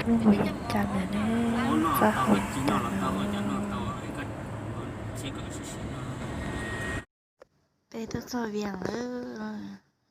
Lub npaum li cas na ne, txaj hau li cas na. Peb tuaj txog Vias lawm,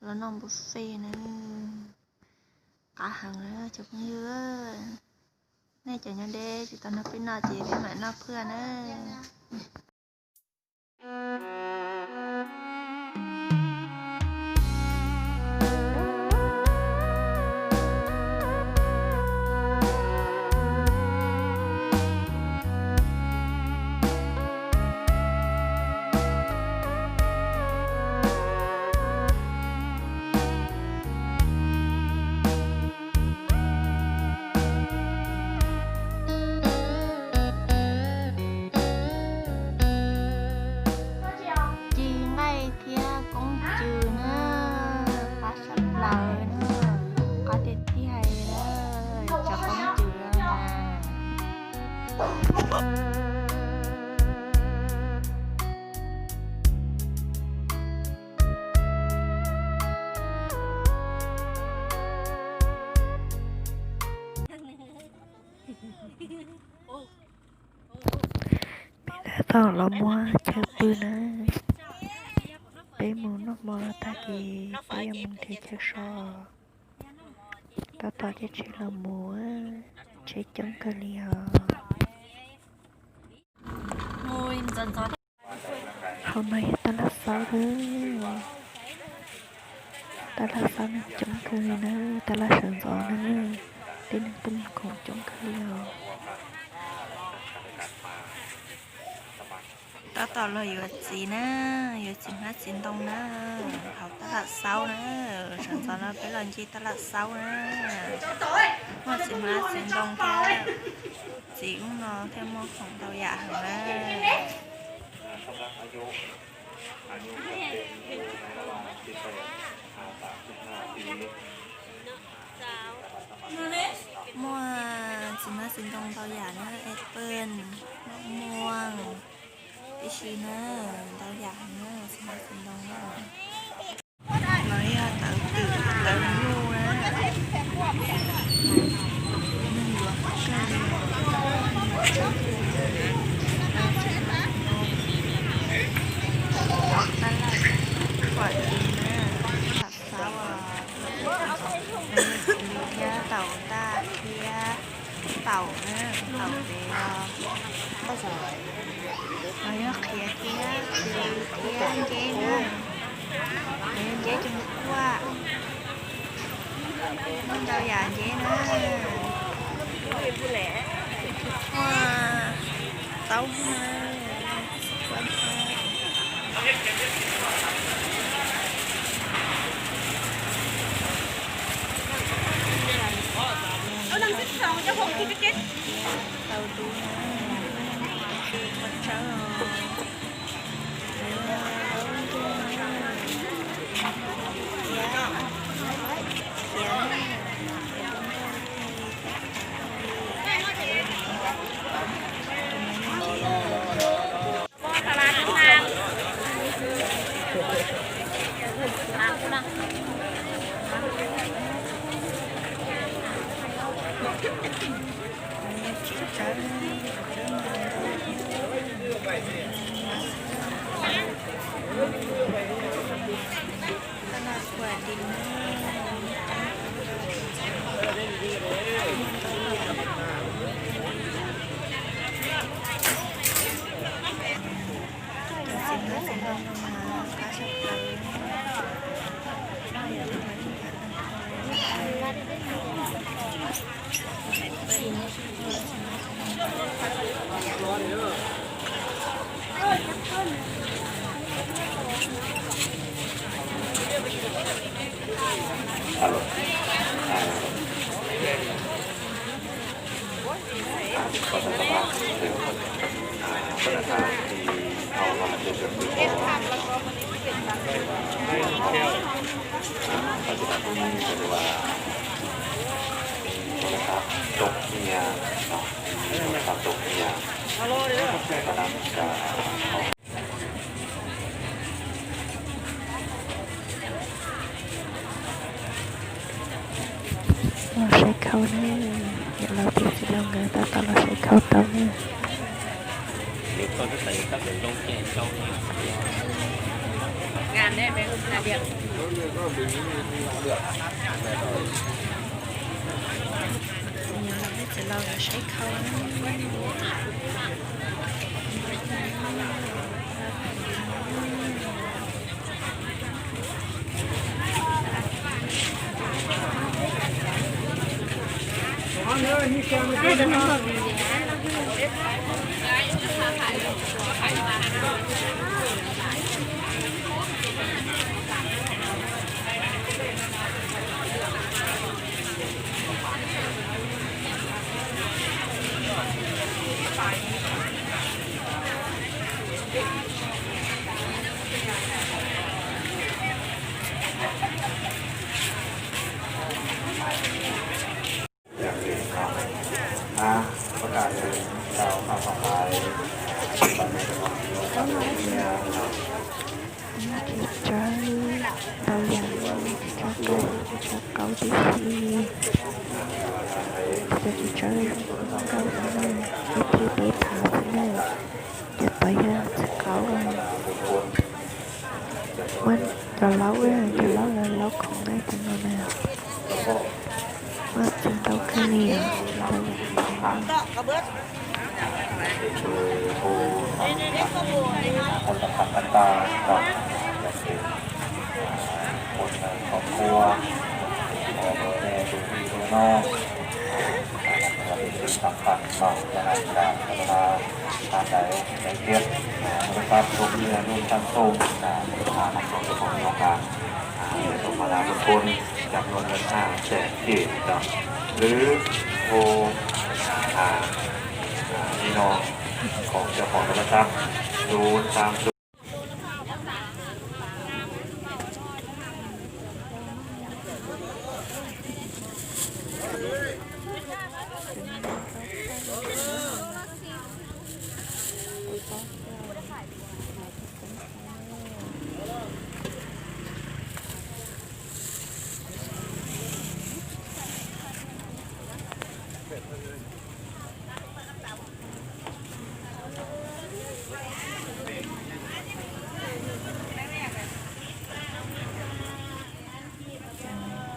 los noj buffet na. Qab heev na cov phooj ywg. Nej cov nyob deb tsis tau noj peb noj ces peb mam noj phwj na. Ci nqaij thiab koob cws na, qab sab plaws na, qab tiag tiag na, cov koob cws na. Peb tab tom los muab chaw pw na. Peb mus noj hmo no tag ces peb yuav mus nrhiav chaw so. Tab tom caij tsheb los mus, tsheb coob kawg li os. Hauv no yog taj laj xaub lawm. Taj laj xaub neeg coob kawg li na, taj laj sawv ntxov na, tej neeg tuaj mus khoom coob kawg li os. Tab tom los yuav txiv na, yuav txiv hmab txiv ntoo na, hauv taj laj xaub na, sawv ntxov no peb los ncig taj laj xaub na, muaj txiv hmab txiv ntoo thiab, txiv ub no thiaj muaj khoom ntau yam heev na. Muaj txiv hmab txiv ntoo ntau yam na, apple, maj muag, tib si na, ntau yam na, txiv hmab txiv ntoo na. No yog tawv twm tawv nyuj na, neeg yuav kawg li. Tab laj, khuam tis na, tab laj xaub, thiab taum ntaj thiab taum na, taum ntev os. No yog qhiav thiab, qhiav thiab nceb na, nceb cov kuaj, muaj ntau yam nceb na. Muaj taub na. Tau dub na, tsawb os. Los saib khawv Khau na, niam laus thiab txiv laus nkawd tab tom los saib khau tau na. Niam laus thiab txiv laus nkawd saib khau na. Ces tsawb ntau yam, tsawb qaub, tsawb qaub tib si, tsawb tsawb nkauj xwb na, ib txhij peb phav xwb na. Ces tod yog txiv qaub, muab cov laub, cov laub, laub khoom na, cov no na, muaj txiv ntau kawg li os. Tab tus mab tus khuôn jam nuam lawm a tseem dim, lwm hu li no, khoom cov khoom tab tab tus tam tus.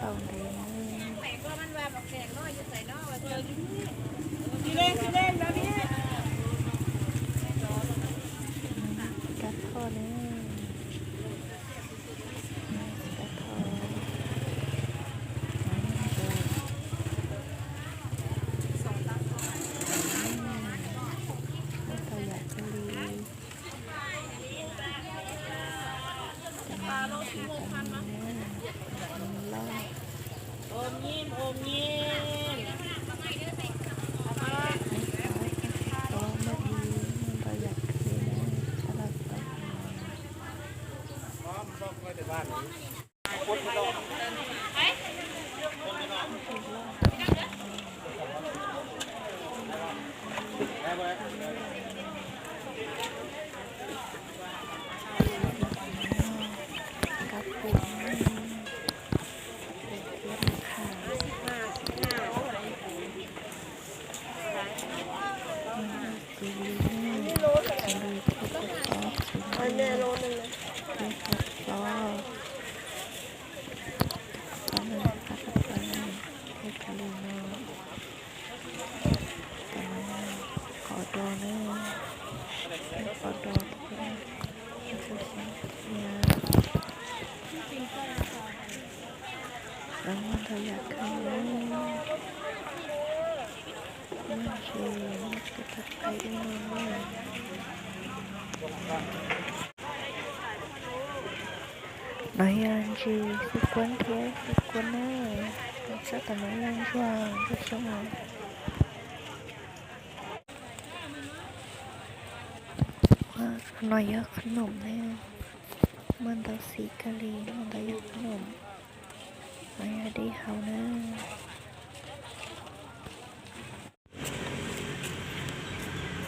Tau ntev na. Kab thoj na. Kab thoj. Tau yam kawg li. Qos do na, qos do thiab, muaj ntau yam kawg li. Muaj ntses, muaj tus thaj qaib ub no na. No yog ntses xwb kuab thiab xwb kuab na. Tsob tom no yog ntsuag, ntsuag xyoob os. No yog qhob noom na, muaj ntau xim kawg li, muaj ntau yam qhob noom. No yog dej haus na.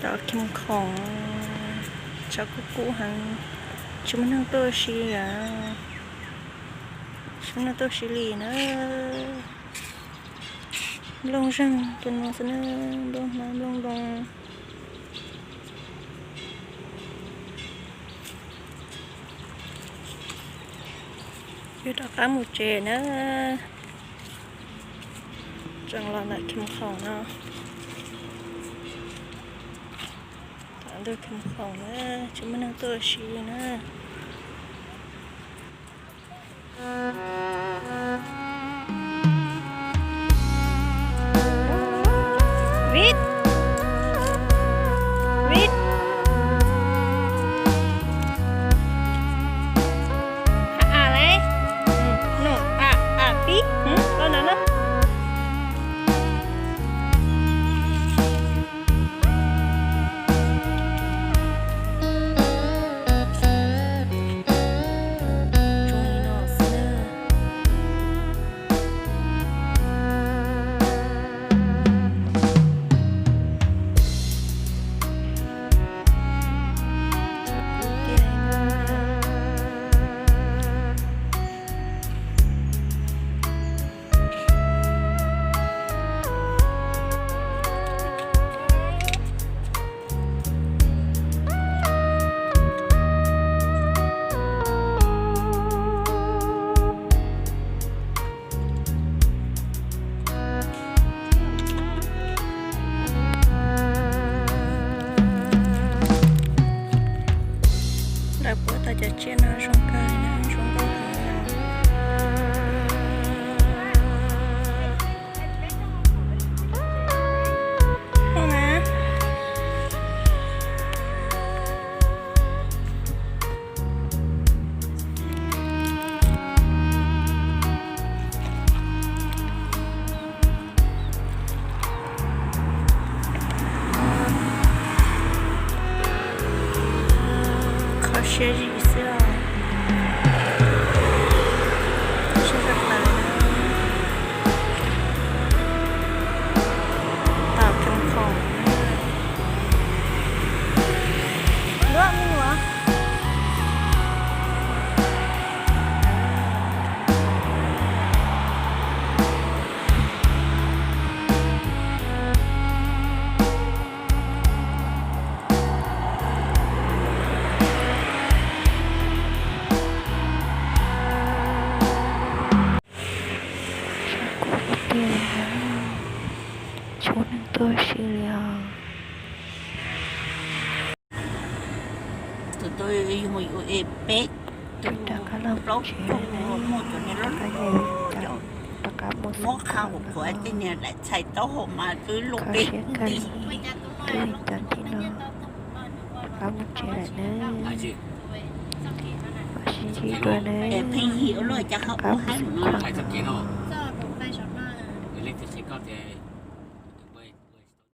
Cov khoom khoom, tshav kub kub heev, tsis muaj neeg tuaj si li, tsis muaj neeg tuaj si li na. Nplooj zeeg tus no xwb na, nplooj hmab nplooj loo. Yuav rov qab mus tsev na. Tseem los ntawm Khim Khoom no. Tom ntug Khim Khoom na, tsis muaj neeg tuaj ua si li na. Vib, vib. A, a, le. No, a, a, pib. Los no na. Zoo li no xwb na. Lawv puab tau cov tsiaj no zoo kawg, zoo nkauj heev. Kho siab zim xwb os. Siab zog tas. Tom Khim Khoom. Luaj me nyuam. Sab kub tiag tiag, tsis muaj neeg tuaj ua si li os. Tus twg yug yuav es peb tus rov qab los plaub tsev lawm, muaj cov niag loj loj, rov qab mus muab qha hauv qhuav tej niag daim txhais taub hau mas twb luaj peb siab kawg li. Twb li cas ntxiv no rov qab mus tsev lawm na. Sib ntsib dua na. Rov qab mus xwb no.